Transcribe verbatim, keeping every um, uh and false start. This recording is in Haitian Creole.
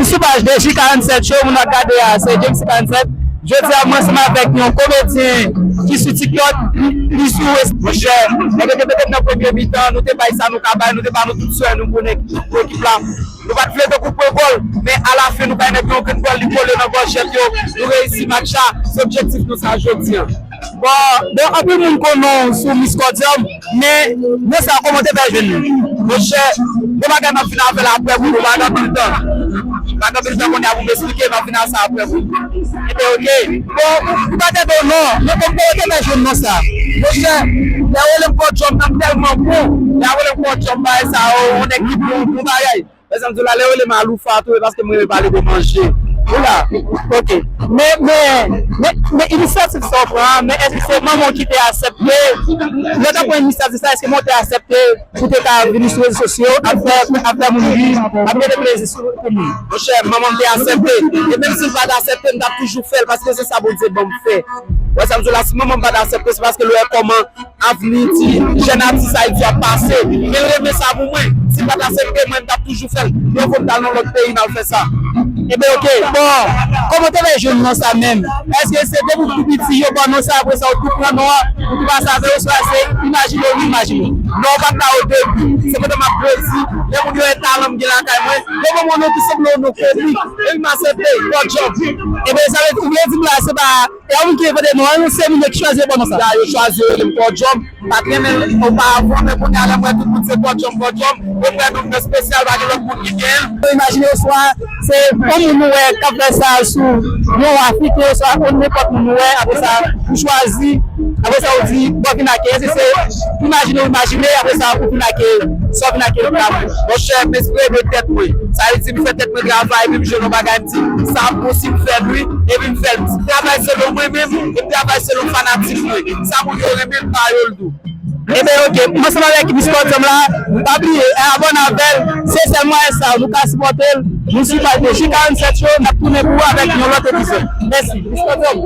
Sou paj de J karanntsèt Show, moun ap gade a, se James J karanntsèt. Jodi a, mwen ansanm avèk yon komedyen ki sou TikTok, li, li sou West. Monchè, nèg yo te mete m nan premye mitan, nou te bay sa nou ka bay, nou te ba nou tout swen nou pou nèg, pou ekip la. Nou pa t vle tankou pran gòl, men alafen nou bay nèg yo yon grenn gòl, li kole nan gòjèt yo, nou reyisi match la, se objektif nou sa jodi a. Bon, bon, anpil moun konnen w sou Miss Podium, men non sa, kòman w te fè jwenn li? Monchè, yon bagay m ap vin avè l apre pou nou, m pa gen anpil tan. M pa gen anpil tan kounye a pou m esplike, m ap vin a sa apre pou nou. Ebyen, oke. Bon, ou pa tande w non, men kòman w te fè jwenn non sa? Monchè, lè yo rele m Podium, m tèlman bon. Lè yo rele m Podium, bagay sa yo, yon nèg ki bon, bon bagay. Mezanmi, di w la, lè yo rele m Aloufa tou, e paske mwen renmen pale de manje. Ou la? Ok. Men, men, men, men inisyativ sa w pran an, men èske se manman w ki te aksepte? Lè w t ap pran inisyativ sa, èske manman w te aksepte pou te ka vini sou rezo sosyo, ap fè, ap fè moun ri, ap mete plezi sou, pou moun? Monchè, manman m te aksepte. E menm si l pa t aksepte, m t ap toujou fè l, paske se sa Bondye ban m fè. Ou wè sa m di w la, si manman m pa t aksepte, se paske l wè kòman avni ti jèn atis Ayiti ap pase. Men l renmen sa pou mwen. Si l pa t aksepte, mwen, m t ap toujou fè l. Yon fò m t al nan lòt peyi, m al fè sa. Ebyen, oke. Bon, kòman w te fè jwenn non sa menm? Èske se depi w tou piti, yo ba w non sa, apre sa, ou tou pran non an, ou tou pase avè l, oswa se imajine w, imajine w? Non, ou pa t la o debi. Se pandan m ap grandi, lè moun yo wè talan m gen lakay mwen, yo ban m yon non ki sanble yon non komik. Epi m aksepte, Podium. Ebyen, sa vle di, ou vle di m la, se pa E yon moun ki envante non an, se moun yo ki chwazi yo ba w non sa. Ya, yo chwazi yo rele m Podium. M pa t renmen l oparavan, men kounye a lè m wè tout moun se Podium, Podium, yo fè nou espesyal, pa gen lòt moun ki gen l. Imajine oswa se yon moun nou wè k ap fè sa sou yon Afriken, oswa yon nenpòt moun nou wè, apre sa, ou chwazi, apre sa, ou di, bon, vin ak, èske se, imajine, ou imajine, apre sa, ou vin ak, sa w vin ak, pou moun. Monchè, m enspire de tèt mwen. Sa vle di, m fè tèt mwen travay, epi m jwenn yon bagay, m di, sa ap posib fè l, wi, epi m fè l. Travay selon mwen menm, epi travay selon fanatik mwen. Sa moun yo renmen l, pa yo l tou. Ebyen, oke, m ansanm avèk Miss Podium la, pa bliye, abòne avè l, se sèl mwayen sa, nou ka sipòte l, nou sou paj de J karanntsèt Show, n ap tounen pou ou avèk yon lòt epizòd. Mèsi, Miss Podium.